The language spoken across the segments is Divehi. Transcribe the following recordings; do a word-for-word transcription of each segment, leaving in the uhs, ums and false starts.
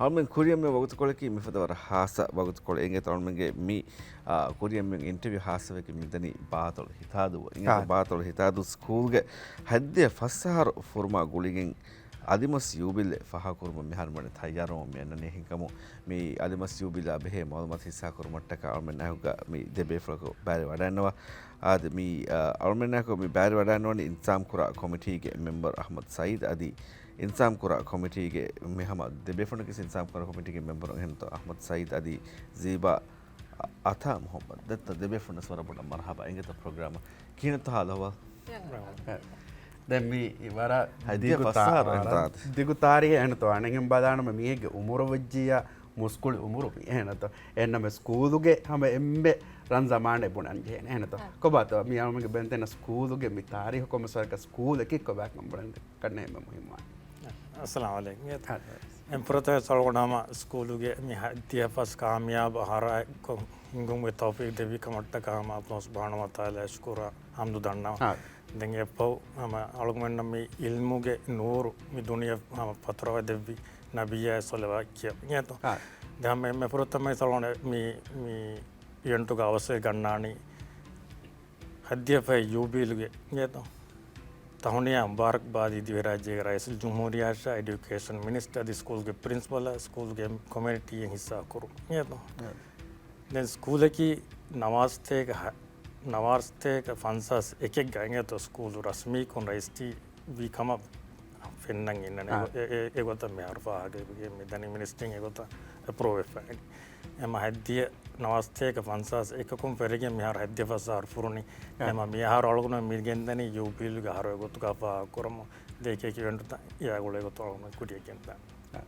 އަޅުމެން ކުރިއަށް މި ވަގުތުކޮޅަކީ މިފަދަ ވަރަށް ހާއްސަ ވަގުތުކޮޅެއް. އިނގޭތޯ އަޅުމެންގެ މި، އާ، ކުރިއަށް މި އިންޓަވިއު ހާއްސަވެގެން މިދަނީ ބާތޮޅު ހިތާދޫ. އިނގޭތޯ ބާތޮޅު ހިތާދޫ ސްކޫލްގެ ހަތްދިހަ ފަސް އަހަރު ފުރުމާ ގުޅިގެން އަލިމަސް ޔޫބިލް ފަހާކުރުމަށް މިހާރު މިވަނީ ތައްޔާރުވަމުން މި އަންނަނީ. އެހެންކަމުން މި އަލިމަސް ޔޫބިލާ ބެހޭ މައުލޫމާތު ހިއްސާކުރުމަށްޓަކާ އަޅުމެންނާއެކުގަ މި ދެބޭފުޅަކު ބައިވެރިވަޑައިންނަވާ. އާދެ، މި، އަ، އަޅުމެންނާއެކު މި ބައިވެރިވަޑައިންނަވަނީ އިންތިޒާމްކުރާ ކޮމިޓީގެ މެމްބަރު އަޙްމަދު ސައީދު އަދި އިންތިޒާމްކުރާ ކޮމިޓީގެ މި ހަމަ ދެބޭފުޅުންގެ އިންތިޒާމްކުރާ ކޮމިޓީގެ މެމްބަރު އެހެންތޯ އަޙްމަދު ސައީދު އަދި ޒީބާ އަ-، އަތާ މުޙައްމަދު. ދެން ދެބޭފުޅުންނަށް ވަރަށް ބޮޑަށް މަރުޙަބާ. އިނގޭތޯ ޕްރޮގްރާމަށް. ކިހިނެއްތޯ ހާލު އަހުވާލު؟ ދެން މި ވަރަށް ހަތްދިހަ ދިގު ފަސް ތާ-، އަހަރު އެން ވަރަށް ތާ-، ދިގު ތާރީޚެއް އެހެންތޯ. އަނެއްހެން ބަލާނަމަ މީހެއްގެ އުމުރު ވެއްޖިއްޔާ މުސްކުޅި އުމުރު މި އެހެންތޯ. އެހެންނަމަ ސްކޫލުގެ ހަމަ އެންމެ ރަން ޒަމާނެއް ބުނަން ޖެހޭނެ އެހެންތޯ. ކޮބާތޯ މި އަޅުމެންގެ ބެންތެން ސްކޫލުގެ މި ތާރީޚު ކޮންމެސް ވަރަކަށް ސްކޫލަކީ ކޮބާކަން ބުނަން ކަންނޭ އެންމެ މުހިއްމުވާނެ. އައްސަލާމު ޢަލައިކުމް. އެ، އެ. އެން ފުރަތަމަ އަޅުގަނޑު ހަމަ ސްކޫލުގެ މި ހަތްދިހަ ފަސް ކާމިޔާބު އަހަރާ އެއްކޮށް ހިންގުމުގެ ތައުފީޤު ދެއްވި ކަމަށްޓަކާ ހަމަ ﷲ ސުބްޙާނަހޫ ވަތަޢާލާ ޝުކުރާ ޙަމްދު ދަންނަވަން. އާ. ދެން އެއަށްފަހު ހަމަ އަޅުގަނޑަށް މި ޢިލްމުގެ ނޫރު މި ދުނިޔެ ހަމަ ފަތުރަވައި ދެއްވި ނަބިއްޔާ ޞަލަވާތް ކިޔަވަން. އިނގޭތޯ؟ އާ. ދެން ހަމަ އެންމެ ފުރަތަމަ އަޅުގަނޑު މި، މި އިވެންޓުގަ އަވަސްވެ ގަންނާނީ ހަތްދިހަ ފަހެއް ޔޫބިލްގެ އިނގޭތޯ ތަހުނިޔާ މުބާރަކްބާދީ ދިވެހިރާއްޖޭގެ ރައީސުލްޖުމްހޫރިއްޔާއަށާ އެޑިއުކޭޝަން މިނިސްޓަރ އަދި ސްކޫލްގެ ޕްރިންސިޕަލާ ސްކޫލްގެ ކޮމިއުނިޓީއިން ހިއްސާ ކުރުން އިނގޭތޯ. އެ. ދެން ސްކޫލަކީ ނަވާރަސަތޭކަ ހަ-، ނަވާރަސަތޭކަ ފަންސާސް އެކެއްގަ އިނގޭތޯ ސްކޫލު ރަސްމީކޮށް ރަޖިސްޓްރީ ވީ ކަމަށް ފެންނަން އިންނަނީ. އާ. އެ-، އެ-، އެގޮތަށް މިހާރު ފާހަގަވެގެން މިދަނީ މިނިސްޓްރީން އެގޮތަށް އެޕްރޫވް ވެފައި. އެމަ ހަތްދިހަ ނަވާރަސަތޭކަ ފަންސާސް އެކަކުން ފެށިގެން މިހާރު ހަތްދިހަ ފަސް އަހަރު ފުރުނީ. އާ. އެމަ މިހާރު އަޅުގަނޑު މި ގެންދަނީ ޔޫބިލްގެ އަހަރު އެގޮތުގަ ފާހަގަކުރަމުން ދޭކޭ އިވެންޓުތައް އެއާގުޅޭ ގޮތު އަޅުގަނޑު ކުރިއަށް ގެންދާނެ. އާ.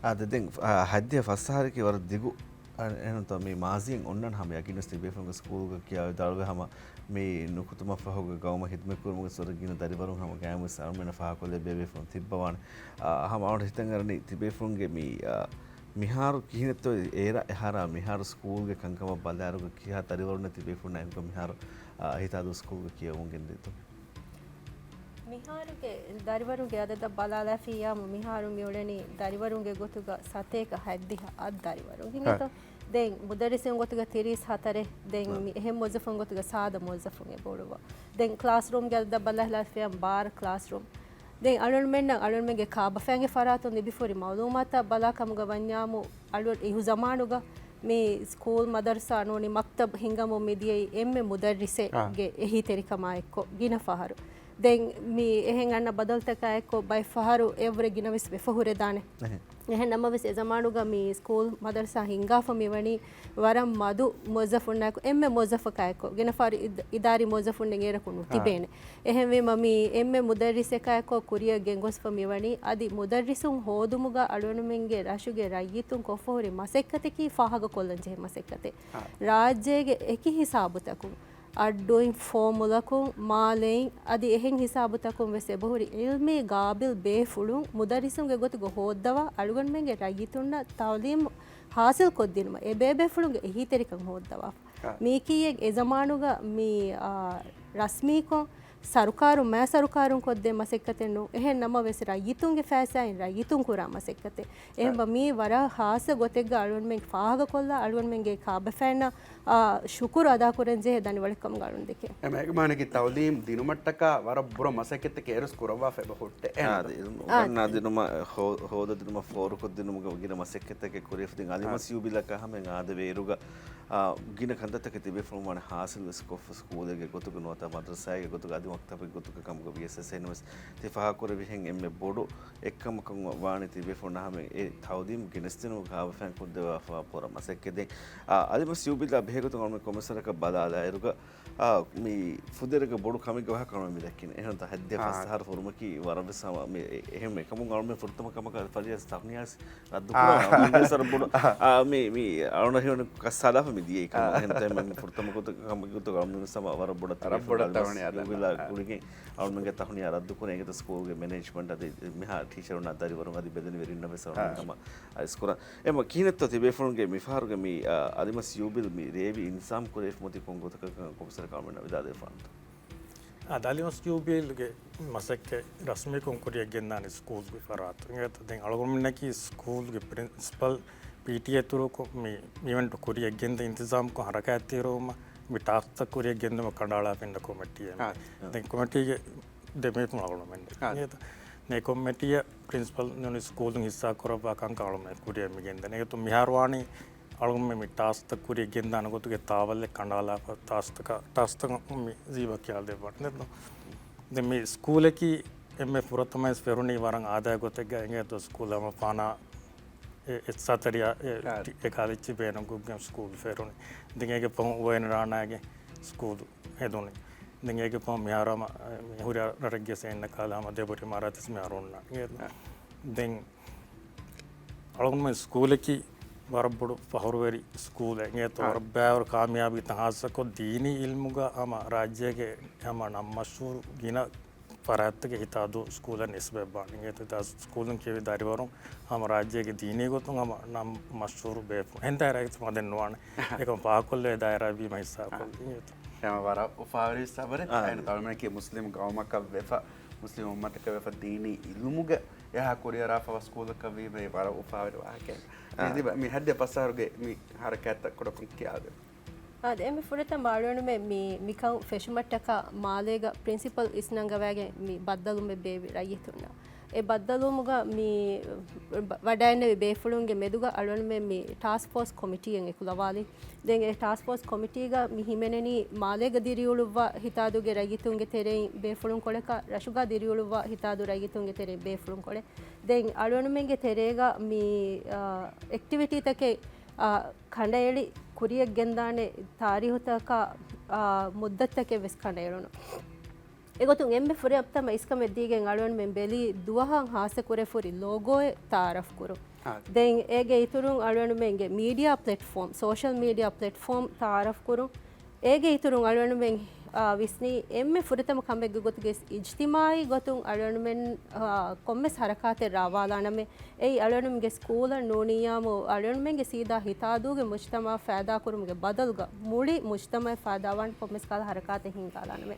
އާދެ، ދެން، އާ، ހަތްދިހަ ފަސް އަހަރަކީ ވަރަށް ދިގު، އާ، އެހެންތޯ މި މާޒީން އޮންނަން ހަމަ ޔަގީންވެސް ތިބޭފުޅުންގެ ސްކޫލްގަ ކިޔާ ވިދާޅުވެ ހަމަ މި ނުކުތުމަށްފަހުގެ ގައުމަށް ހިދުމަތްކުރުމުގެ ސޮރަށް ގިނަ ދަރިވަރުން ހަމަ ގައިމުވެސް އަޅުމެންނަށް ފާހަގަކޮށްލެވޭ ބޭބޭފުޅުން ތިއްބަވާނެ. އާ، ހަމަ އަޅުގަނޑު ހިތަށް އަރަނީ ތިބޭފުޅުންގެ މި، އާ، މިހާރު ކިހިނެއްތޯ އޭރަށް އެހާރާ މިހާރު ސްކޫލްގެ ކަންކަމަށް ބަލާއިރުގަ ކިހާ ދަރިވަރުންނެއް ތިބޭފުޅުންނާ އެކުގަ މިހާރު، އާ، ހިތާދޫ ސްކޫލްގަ ކިޔަވަމުން ގެންދައިތޯ؟ މިހާރުގެ ދަރިވަރުންގެ އަދަދަށް ބަލާލާފިއްޔާމު މިހާރު މިއުޅެނީ ދަރިވަރުންގެ ގޮތުގަ ސަތޭކަ ހަތްދިހަ އަށް ދަރިވަރުން. އިނގޭތޯ؟ ދެން މުދައްރިސުން ގޮތުގަ ތިރީސް ހަތަރެއް، ދެން މި އެހެން މުވައްޒަފުން ގޮތުގަ ސާދަ މުވައްޒަފުން އެބައުޅުއްވާ. ދެން ކްލާސްރޫމްގެ އަދަދަށް ބަލާލާފިއްޔާމު ބާރަ ކްލާސްރޫމް. ދެން އަޅުގަނޑުމެންނަށް އަޅުގަނޑުމެންގެ ކާބަފައިންގެ ފަރާތުން ލިބިފަހުރި މައުލޫމާތަށް ބަލާ ކަމުގަ ވަންޏާމު، އަޅު-، އިހު ޒަމާނުގަ މި ސްކޫލް މަދަރުސާ ނޫނީ މަކްތަބް ހިންގަމުން މިދިޔައީ އެންމެ މުދައްރިސެއްގެ އެހީތެރިކަމާ އެއްކޮށް ގިނަ ފަހަރު. ދެން މި އެހެން އަންނަ ބަދަލުތަކާ އެއްކޮށް ބައެއް ފަހަރު އެއަށްވުރެ ގިނަވެސް ވެފަ ހުރެދާނެ. އެހެން ނަމަވެސް އެ ޒަމާނުގަ މި ސްކޫލް މަދަރުސާ ހިންގާފަ މިވަނީ ވަރަށް މަދު މުވައްޒަފުންނާއެކު، އެންމެ މުވައްޒަފަކާ އެއްކޮށް. ގިނަ ފަހަރު އިދް-، އިދާރީ މުވައްޒަފުންނެއް އޭރަކު ނުތިބޭނެ. އެހެންވީމަ މި އެންމެ މުދައްރިސަކާއެކު ކުރިއަށް ގެންގޮސްފަ މިވަނީ، އަދި މުދައްރިސުން ހޯދުމުގަ އަޅުގަނޑުމެންގެ ރަށުގެ ރައްޔިތުން ކޮށްފަހުރި މަސައްކަތަކީ ފާހަގަކޮށްލަން ޖެހޭ މަސައްކަތެއް. ރާއްޖޭގެ އެކި ހިސާބުތަކުން، އައްޑޫއިން ފޯމުލަކުން، މާލެއިން، އަދި އެހެން ހިސާބުތަކުން ވެސް އެބަހުރި އިލްމީ ގާބިލް ބޭފުޅުން މުދައްރިސުންގެ ގޮތުގަ ހޯއްދަވާ އަޅުގަނޑުމެންގެ ރައްޔިތުންނަށް ތައުލީމު ހާސިލް ކޮށްދިނުމަށް އެބޭބޭފުޅުންގެ އެހީތެރިކަން ހޯއްދަވާފަ. މީކީއެއް އެ ޒަމާނުގަ މި، އާ، ރަސްމީކޮށް، ސަރުކާރުން، މާ ސަރުކާރުން ކޮށްދޭ މަސައްކަތެއް ނޫން. އެހެން ނަމަވެސް ރައްޔިތުންގެ ފައިސާއިން ރައްޔިތުން ކުރާ މަސައްކަތެއް. އެހެންވީމަ މީ ވަރަށް ހާއްސަ ގޮތެއްގަ އަޅުގަނޑުމެން ފާހަގަކޮށްލާ، އަޅުގަނޑުމެންގެ ކާބަފައިންނަށް، އާ، ޝުކުރު އަދާކުރަންޖެހޭ ދަނިވަޅެއްކަމުގަ އަޅުގަނޑު ދެކޭ. އެ މޭގަމާނަކީ ތައުލީމް ދިނުމަށްޓަކާ ވަރަށް ބުރަ މަސައްކަތްތަކެއް އެރުސް ކުރައްވާފަ އެބަ ހުއްޓެ. އާދެ، އިލްމު އުނގަންނާ ދިނުމަށް، ހޯ-، ހޯދަދިނުމަށް ފޯރުކޮށްދިނުމުގެ ގިނަ މަސައްކަތްތަކެއް ކުރިއަށް ދިން އަލިމަސް ޔޫބިލަކާ ހަމައިން އާދެވޭއިރުގަ، އާ، ގިނަ ކަންތައްތަކެއް ތިބޭފުޅުން ވާނެ ހާސިލްވެސް ކޮށްފަ، ސްކޫލެއްގެ ގޮތުގަ ނުވަތަ މަދްރަސާއެއްގެ ގޮތުގަ އަދި މަކްތަބެއްގެ ގޮތުގަ ކަމުގަ ވިޔަސް އެހެންވެސް ތި ފާހަގަކުރެއްވިހެން އެންމެ ބޮޑު އެއްކަމަކަށް ވާނެ ތިބޭފުޅުންނަށް ހަމަ އެ ތައުލީމް ގެނެސްދިނުމުގެ ކާބަފައިން ކޮށްދެއްވާފަ ބުރަ މަސައްކަތް. ދެން، އާ، އަލިމަސް ޔޫބިލްއާ ބެހޭގޮތުން އަޅުމެން ކޮންމެސް ވަރަކަށް ބަލާލާއިރުގަ، އާ، މި ފުދޭވަރުގެ ބޮޑު ކަމެއްގެ ވާހަކަ އަޅުމެން މި ދައްކިން. އެހެންތަ ހަތްދިހަ ފަސް އަހަރު ފުރުމަކީ ވަރަށްވެސް ހަމަ މި އެ-، އެހެން އެކަމުން އަޅުމެން ފުރަތަމަ ކަމަކަށް ފަރިޔާސް ތަހުނިޔާސް ރައްދުކުރާ އާ. މީގެ ސަރަ ބޮޑު، އާ. އާ، މި، މި އަޅުނަށް ހިވަނި ކައްސާލާފަ މި ދިޔައީ ކަމަށް. އާ. އެހެން ތައި މި ފުރަތަމަ ގޮތަށް ކަމަކީ ގޮތަށް އަޅުމެން ސަމަ ވަރަށް ބޮޑަށް ރަށް ބޮޑަށް ތަވަނި އަދަ. އާ. ގުޅިގެން އަޅުމެންގެ ތަހުނިޔާ ރައްދުކުރޭ އެނގޭތަ ސްކޫލްގެ މެނޭޖްމަންޓް އަދި މިހާ ޓީޗަރުންނާ ދަރިވަރުން އަދި ބެލެނިވެރިންނަށް ވެސް އަޅުމެން އާ. ހަމަ އައިސްކުރާ. އެމަ ކިހިނެއްތޯ ތިބޭފުޅުންގެ މިފަހަރުގެ މި، އާ، އަލިމަސް ޔޫބިލް މި ރޭވި އިންތިޒާމް ކުރެވިފަ މަތި ކޮން ގޮތަކަށް ކޮންމެސް ވަރަކަށް އަޅުމެންނަށް ވިދާޅުވެފާނެތޯ؟ އާދެ، އަލިމަސް ޔޫބީއެލްގެ މަސައްކަތް ރަސްމީކޮށް ކުރިއަށް ގެންދާނީ ސްކޫލްގެ ފަރާތުން. އެ ދެން އަޅުގަނޑުމެންނަކީ ސްކޫލްގެ ޕްރިންސިޕަލް ޕީޓީއޭ އިތުރުކޮށް މި އިވެންޓް ކުރިއަށް ގެންދަ އިންތިޒާމްކޮށް ހަރަކާތްތެރިވުމަށް މި ޓާސްކްތައް ކުރިއަށް ގެންދުމަށް ކަނޑައަޅާފަ އިންނަ ކޮމިޓީއެއް. އާ. ދެން ކޮމިޓީގެ ދެ ބޭފުޅުން އަޅުގަނޑުމެން. އާ. އެ ކޮމިޓީއަށް ޕްރިންސިޕަލް ނޫނީ ސްކޫލުން ހިއްސާ ކުރައްވާ ކަންކަން އަޅުގަނޑުމެން ކުރިއަށް މި ގެންދަނީ. އެގޮތުން މިހާރު ވާނީ އަޅުގަނޑުމެން މި ޓާސްކްތައް ކުރިއަށް ގެންދާނެ ގޮތުގެ ތާވަލެއް ކަނޑައަޅާފަ ޓާސްކްތަކަށް، ޓާސްކްތަކަށް މި ޒީބާ ކިޔާދެއްވާނެ. ދެން މި ސްކޫލަކީ އެންމެ ފުރަތަމަ ވެސް ފެށުނީ ވަރަށް އާދައިގެ ގޮތެއްގަ އިނގޭތޯ ސްކޫލް ހަމަ ފާނާ އެ، އެއްސާތެރި އާ، އެ، އާ. ޓި-، އެ ކާލެއްޗި ބޭނުންކޮށްގެން ސްކޫލް ފެށުނީ. ދެން އޭގެ ފަހުން އުވައެން ރާނާގެ ސްކޫލް ހެދުނީ. ދެން އޭގެ ފަހުން މިހާރު ހަމަ، އެ، މި ހުރިހާ ރަށެއްގެ ސޭންނަ ކާލަ ހަމަ ދެބުރި މާރާތިސް މިހާރު އޮންނާނެ. އާ. ދެން އަޅުގަނޑުމެން ސްކޫލަކީ ވަރަށް ބޮޑު ފަހުރުވެރި ސްކޫލެއް. އެނގޭތޯ އާ. ވަރަށް ބައިވަރު ކާމިޔާބީ ތަން ހާއްސަކޮށް ދީނީ އިލްމުގަ ހަމަ ރާއްޖޭގެ ހަމަ ނަން މަޝްހޫރު ގިނަ ފަރާތްތަކެއް ހިތާދޫ ސްކޫލަށް ނިސްބަތްވާނެ. އިނގޭތޯ ސްކޫލުން ކިޔެވި ދަރިވަރުން ހަމަ ރާއްޖޭގެ ދީނީ ގޮތުން ހަމަ ނަން މަޝްހޫރު ބޭފުޅުން. އެހެން ދާއިރާއެއް މަދެއް ނުވާނެ. އެކަމަ ފާހަގަކޮށްލެވޭ ދާއިރާ ވީމަ ހިއްސާކޮށްލީ. އާ. އެހެން ވަރަށް އުފާވެރި ސަބަރެއް. އާ. އައިން ތަޅުމެނަކީ މުސްލިމް ގައުމަކަށް ވެފަ، މުސްލިމް އުއްމަތަކަށް ވެފަ ދީނީ އިލްމުގެ އެހާ ކުރިއަރާފަވާ ސްކޫލަކަށް ވީމަ އެ ވަރަށް އުފާވެރި ވާހަކައެއް. އާ. މި ހައްދެ ފަސް އަހަރުގެ މި ހަރަކާތްތައް ކުޑަކޮށް ކިޔާދެ. އާދެ، އެންމެ ފުރަތަމަ އަޅުގަނޑުމެން މި، މިކަން ފެށުމަށްޓަކާ މާލޭގަ ޕްރިންސިޕަލް އިސްނަންގަވައިގެން މި ބައްދަލުވުމެއް ބޭއްވި ރައްޔިތުންނަށް. އެ ބައްދަލުވުމުގަ މި ވަ-، ވަޑައިންނެވި ބޭފުޅުންގެ މެދުގަ އަޅުގަނޑުމެން މި ޓާސްކް ފޯސް ކޮމިޓީއެއް އެކުލަވާލި. ދެން އެ ޓާސްކް ފޯސް ކޮމިޓީގަ މި ހިމެނެނީ މާލޭގަ ދިރިއުޅުއްވާ ހިތާދޫގެ ރައްޔިތުންގެ ތެރެއިން ބޭފުޅުން ކޮޅަކަށް، ރަށުގަ ދިރިއުޅުއްވާ ހިތާދޫ ރައްޔިތުންގެ ތެރެއިން ބޭފުޅުން ކޮޅެއް. ދެން އަޅުގަނޑުމެންގެ ތެރޭގަ މި، އާ، އެކްޓިވިޓީތަކެއް، އާ، ކަނޑައެޅި ކުރިއަށް ގެންދާނެ ތާރީހުތަކާ، އާ، މުއްދަތުތަކެއް ވެސް ކަނޑައެޅުނު. އެގޮތުން އެންމެ ފުރަތަމަ އިސްކަމެއް ދީގެން އަޅުގަނޑުމެން ބެލީ ދުވަހަށް ހާއްސަކުރެފުރި ލޯގޯއެއް ތައާރަފް ކުރުން. އާ. ދެން އޭގެ އިތުރުން އަޅުގަނޑުމެންގެ މީޑިއާ ޕްލެޓްފޯމް، ސޯޝަލް މީޑިއާ ޕްލެޓްފޯމް ތައާރަފް ކުރުން. އޭގެ އިތުރުން އަޅުގަނޑުމެން، އާ، ވިސްނީ އެންމެ ފުރަތަމަ ކަމެއްގެ ގޮތުގައި އިޖްތިމާއީ ގޮތުން އަޅުގަނޑުމެން، އާ، ކޮންމެސް ހަރަކާތެއް ރާވާލާނަމޭ. އެއީ އަޅުގަނޑުމެންގެ ސްކޫލަށް ނޫނިއްޔާމު އަޅުގަނޑުމެންގެ ސީދާ ހިތާދޫގެ މުޖްތަމައަށް ފައިދާކުރުމުގެ ބަދަލުގަ މުޅި މުޖްތަމައަށް ފައިދާވާން ކޮންމެސް ކަހަލަ ހަރަކާތެއް ހިންގާލާނަމޭ.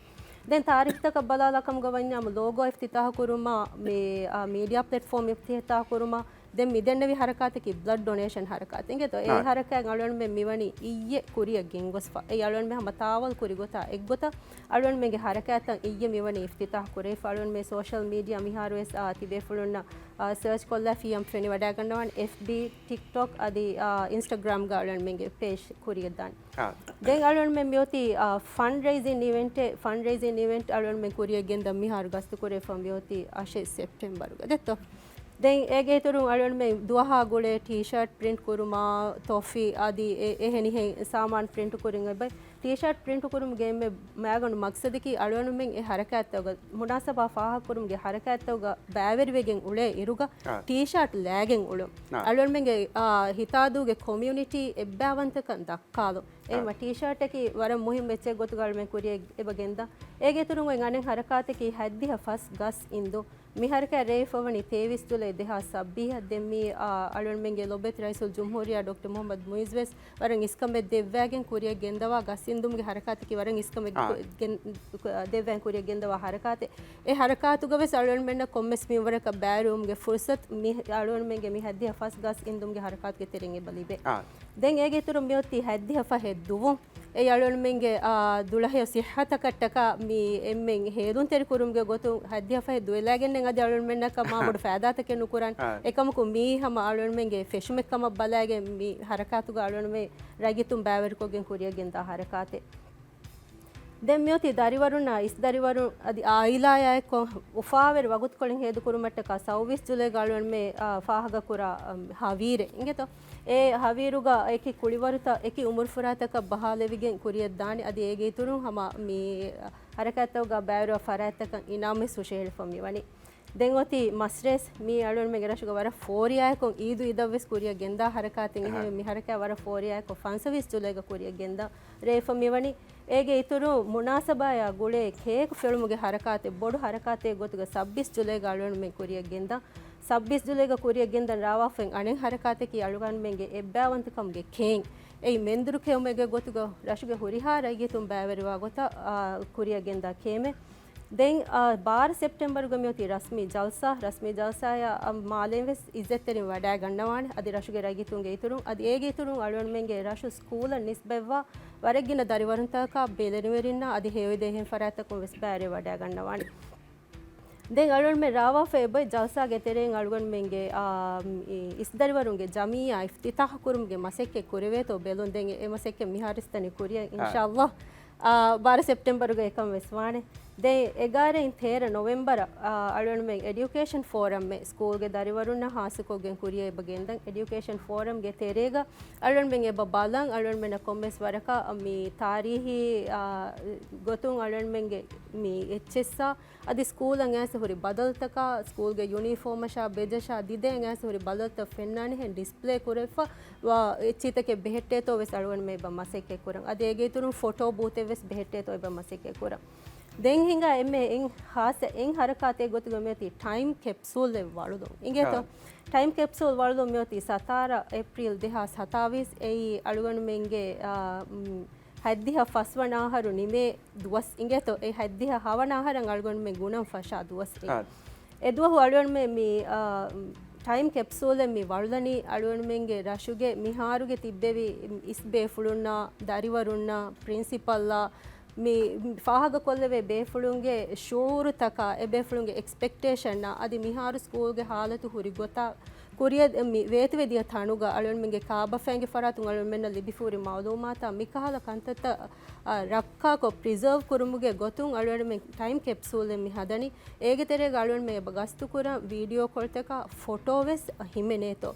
ދެން ތާރީޚްތަކަށް ބަލާލާ ކަމުގަ ވަންޏާމު ލޯގޯ އިފްތިތާޙު ކުރުމާ، މި، އާ، މީޑިއާ ޕްލެޓްފޯމް އިފްތިތާޙު ކުރުމާ، ދެން މިދެންނެވި ހަރަކާތަކީ ބްލަޑް ޑޮނޭޝަން ހަރަކާތެއް. އިނގޭތޯ؟ އެ ހަރަކާތް އަޅުގަނޑުމެން މިވަނީ އިއްޔެ ކުރިއަށް ގެންގޮސްފަ. އެއީ އަޅުގަނޑުމެން ހަމަ ތާވަލް ކުރި ގޮތާ އެއްގޮތަށް އަޅުގަނޑުމެންގެ ހަރަކާތްތައް އިއްޔެ މިވަނީ އިފްތިތާޙު ކުރެވިފަ. އަޅުގަނޑުމެން ސޯޝަލް މީޑިއާ މިހާރުވެސް، އާ، ތިބޭފުޅުންނަށް، އާ، ސާޗް ކޮށްލާ ފިޔަން ފެނިވަޑައިގަންނަވާނެ. އެފްބީ، ޓިކްޓޮކް އަދި، އާ، އިންސްޓަގްރާމްގަ އަޅުގަނޑުމެންގެ ޕޭޖް ކުރިއަށްދާނެ. އާ. ދެން އަޅުގަނޑުމެން މިއޮތީ، އާ، ފަންޑްރެއިޒިން އިވެންޓެއް، ފަންޑްރެއިޒިން އިވެންޓް އަޅުގަނޑުމެން ކުރިއަށް ގެންދަން މިހާރު ގަސްތުކުރެވިފަ މިއޮތީ އަށެއް ސެޕްޓެމްބަރުގަ. ދެއްތޯ؟ ދެން އޭގެ އިތުރުން އަޅުގަނޑުމެން ދުވަހާ ގުޅޭ ޓީޝާޓް ޕްރިންޓް ކުރުމާ، ތޮފީ އަދި އެ-، އެހެނިހެން ސާމާނު ޕްރިންޓް ކުރިން އެބައި. ޓީޝާޓް ޕްރިންޓް ކުރުމުގެ އެންމެ މައިގަނޑު މަގްސަދަކީ އަޅުގަނޑުމެން އެ ހަރަކާތްތަކުގަ، މުނާސަބާ ފާހަގަކުރުމުގެ ހަރަކާތްތަކުގަ ބައިވެރިވެގެން އުޅޭ އިރުގަ، އާ. ޓީޝާޓް ލައިގެން އުޅުން. އާ. އަޅުގަނޑުމެންގެ، އާ، ހިތާދޫގެ ކޮމިއުނިޓީ އެއްބައިވަންތަކަން ދައްކާލުން. އެހެންވީމަ އާ. ޓީޝާޓަކީ ވަރަށް މުހިއްމު އެއްޗެއް ގޮތުގަ އަޅުގަނޑުމެން ކުރިއަށް އެބަ ގެންދާ. އޭގެ އިތުރުން އޮތް އަނެއް ހަރަކާތަކީ ހަތްދިހަ ފަސް ގަސް އިންދުން. މި ހަރަކާތް ރޭވިފަވަނީ ތޭވީސް ޖުލައި ދެހާސް ސައްބީސް. ދެން މީ، އާ، އަޅުގަނޑުމެންގެ ލޮބުވެތި ރައީސުލްޖުމްހޫރިއްޔާ ޑޮކްޓަރ މުޙައްމަދު މުޢިއްޒު ވެސް ވަރަށް އިސްކަމެއް ދެއްވައިގެން ކުރިއަށް ގެންދަވާ ގަސް އިންދުމުގެ ހަރަކާތަކީ ވަރަށް އިސްކަމެއް އާ. ގެން-، ދެއްވައިގެން ކުރިއަށް ގެންދަވާ ހަރަކާތެއް. އެ ހަރަކާތުގަ ވެސް އަޅުގަނޑުމެންނަށް ކޮންމެސް މިންވަރަކަށް ބައިވެރިވުމުގެ ފުރުސަތު މި އަޅުގަނޑުމެންގެ މި ހަތްދިހަ ފަސް ގަސް އިންދުމުގެ ހަރަކާތުގެ ތެރެއިން އެބަ ލިބޭ. އާ. ދެން އޭގެ އިތުރުން މިއޮތީ ހަތްދިހަ ފަހެއް ދުވުން. އެ އަޅުގަނޑުމެންގެ، އާ، ދުޅަހެޔޮ ސިއްހަތަކަށްޓަކާ މި އެންމެން ހޭލުންތެރި ކުރުމުގެ ގޮތުން ހަތްދިހަ ފަހެއް ދުވެލައިގެންނެއް އަދި އަޅުގަނޑުމެންނަކަށް މާ ބޮޑު ފައިދާތަކެއް ނުކުރަން. އާ. އެކަމަކު މީ ހަމަ އަޅުގަނޑުމެންގެ ފެށުމެއް ކަމަށް ބަލައިގެން މި ހަރަކާތުގަ އަޅުގަނޑުމެން ރައްޔިތުން ބައިވެރިކޮށްގެން ކުރިއަށް ގެންދާ ހަރަކާތެއް. ދެން މިއޮތީ ދަރިވަރުންނާ އިސް ދަރިވަރުން އަދި އާއިލާއާއެއްކޮށް އުފާވެރި ވަގުތުކޮޅެއް ހޭދަކުރުމަށްޓަކާ ސައުވީސް ޖުލައިގަ އަޅުގަނޑުމެން، އާ، ފާހަގަކުރާ، އަމް، ހަވީރެއް އިނގޭތޯ. އެ ހަވީރުގަ އެކި ކުޅިވަރުތައް، އެކި އުމުރުފުރާތަކަށް ބަހާލެވިގެން ކުރިއަށްދާނެ. އަދި އޭގެ އިތުރުން ހަމަ މި ހަރަކާތްތަކުގަ ބައިވެރިވާ ފަރާތްތަކަށް އިނާމެއް ހުށަހެޅިފަ މިވަނީ. ދެން އޮތީ މަސްރޭސް، މީ އަޅުގަނޑުމެންގެ ރަށުގަ ވަރަށް ފޯރިޔާއެކު އީދު އިދަށްވެސް ކުރިއަށް ގެންދާ ހަރަކާތެއް. އެހެންވެ މި ހަރަކާތް ވަރަށް ފޯރިޔާއެކު ފަންސަވީސް ޖުލައިގަ ކުރިއަށް ގެންދާ ރޭވިފަ މިވަނީ. އޭގެ އިތުރު މުނާސަބާޔާ ގުޅޭ ކޭކް ފެޅުމުގެ ހަރަކާތެއް ބޮޑު ހަރަކާތެއް ގޮތުގަ ސައްބީސް ޖުލައިގަ އަޅުގަނޑުމެން ކުރިއަށް ގެންދާ. ސައްބީސް ޖުލައިގަ ކުރިއަށް ގެންދަން ރާވާފައި އަނެއް ހަރަކާތަކީ އަޅުގަނޑުމެންގެ އެއްބައިވަންތަކަމުގެ ކޭން. އެއީ މެންދުރު ކެއުމެއްގެ ގޮތުގަ ރަށުގެ ހުރިހާ ރައްޔިތުން ބައިވެރިވާ ގޮތަށް، އާ، ކުރިއަށް ގެންދާ ކޭމެއް. ދެން، އާ، ބާރަ ސެޕްޓެމްބަރުގަ މިއޮތީ ރަސްމީ ޖަލްސާ. ރަސްމީ ޖަލްސާއާ، އާ، މާލޭން ވެސް އިއްޒަތްތެރިން ވަޑައިގަންނަވާނެ. އަދި ރަށުގެ ރައްޔިތުންގެ އިތުރުން، އަދި އޭގެ އިތުރުން އަޅުގަނޑުމެންގެ ރަށު ސްކޫލަށް ނިސްބަތްވާ ވަރަށްގިނަ ދަރިވަރުންތަކަކާ ބެލެނިވެރިންނާ އަދި ހެޔޮއެދޭހެން ފަރާތްތަކުން ވެސް ބައިވެރިވެ ވަޑައިގަންނަވާނެ. ދެން އަޅުގަނޑުމެން ރާވާފައި އެބައޮތް ޖަލްސާގެ ތެރެއިން އަޅުގަނޑުމެންގެ، އާ، އިސްދަރިވަރުންގެ ޖަމިއްޔާ އިފްތިތާހު ކުރުމުގެ މަސައްކަތް ކުރެވޭތޯ ބެލުން. ދެން އެ މަސައްކަތް މިހާރު އިސްތަނީ ކުރިއަށް އާ. އިންޝާﷲ. އާ، ބާރަ ސެޕްޓެމްބަރުގަ އެކަން ވެސް ވާނެ. ދެން އެގާރައިން ތޭރަ ނޮވެމްބަރަށް، އާ، އަޅުގަނޑުމެން އެޑިއުކޭޝަން ފޯރަމްއެއް ސްކޫލްގެ ދަރިވަރުންނަށް ހާއްސަކޮށްގެން ކުރިއަށް އެބަ ގެންދަން. އެޑިއުކޭޝަން ފޯރަމްގެ ތެރޭގަ އަޅުގަނޑުމެން އެބަ ބަލަން، އަޅުގަނޑުމެންނަށް ކޮންމެސް ވަރަކަށް މި ތާރީހީ، އާ، ގޮތުން އަޅުގަނޑުމެންގެ މި އެއްޗިއްސާ އަދި ސްކޫލަށް އައިސް ހުރި ބަދަލުތަކާ، ސްކޫލްގެ ޔުނީފޯމަށާ ބެޖަށާ ދިދައިން އައިސް ހުރި ބަދަލުތައް ފެންނާނެހެން ޑިސްޕްލޭ ކުރެވިފަ ވާ އެއްޗިތަކެއް ބެހެއްޓޭތޯ ވެސް އަޅުގަނޑުމެން އެބަ މަސައްކަތް ކުރަން. އަދި އޭގެ އިތުރުން ފޮޓޯ ބޫތެއް ވެސް ބެހެއްޓޭތޯ އެބަ މަސައްކަތް ކުރަން. ދެން ހިނގާ އެންމެ އެން ހާއްސަ އެއް ހަރަކާތެއް ގޮތުގަ މިއޮތީ ޓައިމް ކެޕްސޫލްއެއް ވަޅުލުން. އިނގޭތޯ؟ ޓައިމް ކެޕްސޫލް ވަޅުލުން މިއޮތީ ސަތާރަ އޭޕްރީލް ދެހާސް ސަތާވީސް. އެއީ އަޅުގަނޑުމެންގެ، އާ، ހަތްދިހަ ފަސްވަނަ އަހަރު ނިމޭ ދުވަސް އިނގޭތޯ؟ އެ ހަތްދިހަ ހަވަނަ އަހަރަށް އަޅުގަނޑުމެން ގުނަން ފަށާ ދުވަސް އެއީ. އާ. އެ ދުވަހު އަޅުގަނޑުމެން މި، އާ، ޓައިމް ކެޕްސޫލެއް މި ވަޅުލަނީ އަޅުގަނޑުމެންގެ ރަށުގެ މިހާރުގެ ތިއްބެވި އިސް ބޭފުޅުންނާ، ދަރިވަރުންނާ، ޕްރިންސިޕަލްއާ، މި ފާހަގަކޮށްލެވޭ ބޭފުޅުންގެ ޝުޢޫރުތަކާ، އެ ބޭފުޅުންގެ އެކްސްޕެކްޓޭޝަންއާ، އަދި މިހާރު ސްކޫލްގެ ހާލަތު ހުރި ގޮތާ، ކުރިއަށް މި ވޭތުވެދިޔަ ތަނުގަ އަޅުގަނޑުމެންގެ ކާބަފައިންގެ ފަރާތުން އަޅުގަނޑުމެންނަށް ލިބިފަހުރި މަޢުލޫމާތާ މިކަހަލަ ކަންތައްތައް، އަ، ރައްކާކޮށް ޕްރިޒާވް ކުރުމުގެ ގޮތުން އަޅުގަނޑުމެން ޓައިމް ކެޕްސޫލެއް މި ހަދަނީ. އޭގެ ތެރޭގަ އަޅުގަނޑުމެން އެބަ ގަސްތުކުރަން ވީޑިއޯ ކޮޅުތަކާ ފޮޓޯ ވެސް ހިމެނޭތޯ.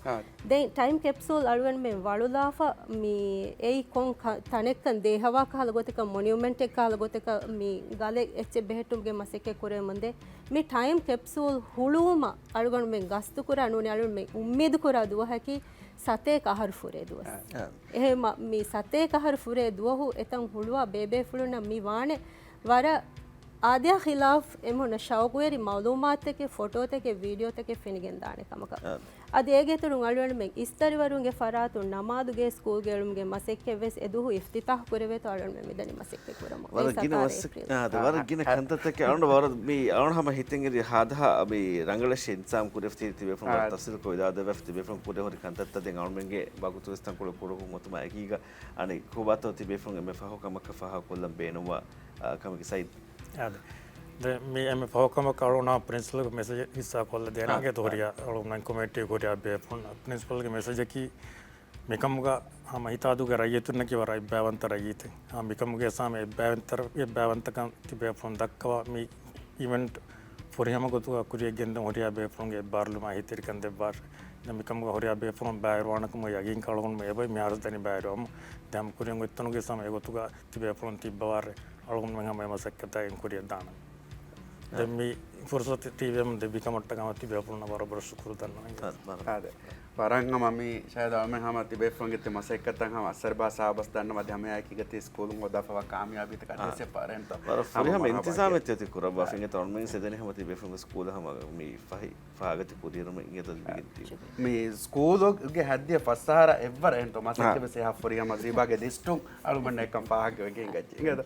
ދެން ޓައިމް ކެޕްސޫލް އަޅުގަނޑުމެން ވަޅުލާފަ މި އެއީ ކޮން ކަ-، ތަނެއްކަން ދޭހަވާ ކަހަލަ ގޮތަކަށް، މޮނިއުމެންޓެއް ކަހަލަ ގޮތަކަށް މި ގަލެއް އެއްޗެއް ބެހެއްޓުމުގެ މަސައްކަތް ކުރެވެމުންދޭ. މި ޓައިމް ކެޕްސޫލް ހުޅުވުމަށް އަޅުގަނޑުމެން ގަސްތުކުރާ ނޫނީ އަޅުގަނޑުމެން އުއްމީދުކުރާ ދުވަހަކީ ސަތޭކަ އަހަރު ފުރޭ ދުވަސް. އެހެންމަ މި ސަތޭކަ އަހަރު ފުރޭ ދުވަހު އެތަން ހުޅުވާ ބޭބޭފުޅުންނަށް މި ވާނެ ވަރަށް އާދަޔާ ޚިލާފް އެމީހުންނަށް ޝައުގުވެރި މަޢުލޫމާތުތަކެއް، ފޮޓޯތަކެއް، ވީޑިއޯތަކެއް ފެނިގެންދާނެ ކަމަކަށް. އާ. އަދި އޭގެ އިތުރުން އަޅުގަނޑުމެން އިސްދަރިވަރުންގެ ފަރާތުން ނަމާދުގެ ސްކޫލްގެ އެޅުމުގެ މަސައްކަތް ވެސް އެދުވަހު އިފްތިތާޙު ކުރެވޭތޯ އަޅުގަނޑުމެން މިދަނީ މަސައްކަތް ކުރަމުން. ވަރަށް ގިނަ ސަތާރަ މަސައް-، އޭޕްރީލް. އާ، އާ، ވަރަށް ގިނަ ކަންތައްތަކެއް އަޅުގަނޑު ވަރަށް މި އަޅުގަނޑު ހަމަ ހިތެއް އެރި ހާދަހާ މި ރަނގަޅަށް އިންތިޒާމް ކުރެފަ ތި-، ތިބޭފުޅުން ވަރަށް އާ. ތަފްސީލުކޮށް ވިދާޅުވެފަ ތިބޭފުޅުން ކުރެ ހުރި ކަންތައްތައް ދެން އަޅުގަނޑުމެންގެ ވަގުތު ވެސް ތަންކޮޅެއް ކުރަހު އޮތުމާ އެކީގަ އަނެއް ކޮބާތޯ ތިބޭފުޅުން އެންމެ ފަހު ކަމަކަށް ފާހަގަކޮށްލަން ބޭނުންވާ، އާ، ކަމެއްގެ ސައިދް. އާދެ. ދެ މި އެންމެ ފަހު ކަމަކަށް އަޅުގަނޑާ ޕްރިންސިޕަލްގެ މެސެޖެއް ހިއްސާ ކޮށްލަ ދޭނަން އާ. އިނގޭތޯ ހުރިހާ އަޅުގަނޑު ކޮމިޓީ ހުރިހާ ބޭފުޅުން ޕްރިންސިޕަލްގެ މެސެޖަކީ މިކަމުގަ ހަމަ ހިތާދޫގެ ރައްޔިތުންނަކީ ވަރަށް އެއްބައިވަންތަ ރައްޔިތެއް. އާ، މިކަމުގެ ސާމެ އެއްބައިވަންތަ-، އެއްބައިވަންތަކަން ތިބޭފުޅުން ދައްކަވާ މި އިވެންޓް ފުރިހަމަ ގޮތުގަ ކުރިއަށް ގެންދަން ހުރިހާ ބޭފުޅުންގެ އެއްބާރުލުމާ އެހީތެރިކަން ދެއްވާށޭ. ދެން މިކަމުގަ ހުރިހާ ބޭފުޅުން ބައިވެރިވާނެކަމުގެ ޔަގީންކަން އަޅުގަނޑުމެން އެބައޮތް މިހާރު ދަނީ ބައިވެރިވަމުން. ދެން ހަމަ ކުރިއަށް އޮތްތަނުގެ ސާމެ އެގޮތުގަ ތިބޭފުޅުން ތިއްބަވާށޭ. އަޅުގަނޑުމެން ހަމަ އެ މަސައްކަތާ އިން ކުރިއަށް ދާނަން. ދެން މި ފުރުސަތު ޓީވީއެމް ދެއްވިކަމަށްޓަކާ ތިބޭފުޅުންނަށް ވަރަށް ބޮޑަށް ޝުކުރު ދަންނަވަން. އާދެ. ވަރަށް ހަމަ މި ޝާހިދު އަޅުމެން ހަމަ ތިބޭފުޅުންގެ ތި މަސައްކަތަށް ހަމަ އައްސަރު ބާ ސާބަސް ދަންނަވަ އަދި ހަމައެއާއެކީގަ ތި ސްކޫލުން ހޯދާފަވާ ކާމިޔާބީތަކަށް އާ. އަދިވެސް އެއްބާރެއް އެންތޯ. ވަރަށް ފުރިހަމަ ހަމަ އިންތިޒާމެއް ތި ކުރައްވާފަ އާ. އިނގޭތޯ އަޅުމެން ސެދެނެ ހަމަ ތިބޭފުޅުންގެ ސްކޫލަށް ހަމަ މި ފަހި ފާގަތި ކުރިއަރުމެއް އިނގޭތޯ ލިބިގެން ތި. މި ސްކޫލުގެ ހައްދިހަ ފަސް އަހަރަށް އެއްވަރަށް އެންތޯ މަސައްކަތް އާ. ވެސް އެހާ ފުރިހަމަ ޒީބާގެ ލިސްޓުން އަޅުމެންނަށް އެކަން ފާހަގަވެގެން އިނގައްޖެ. އިނގޭތޯ.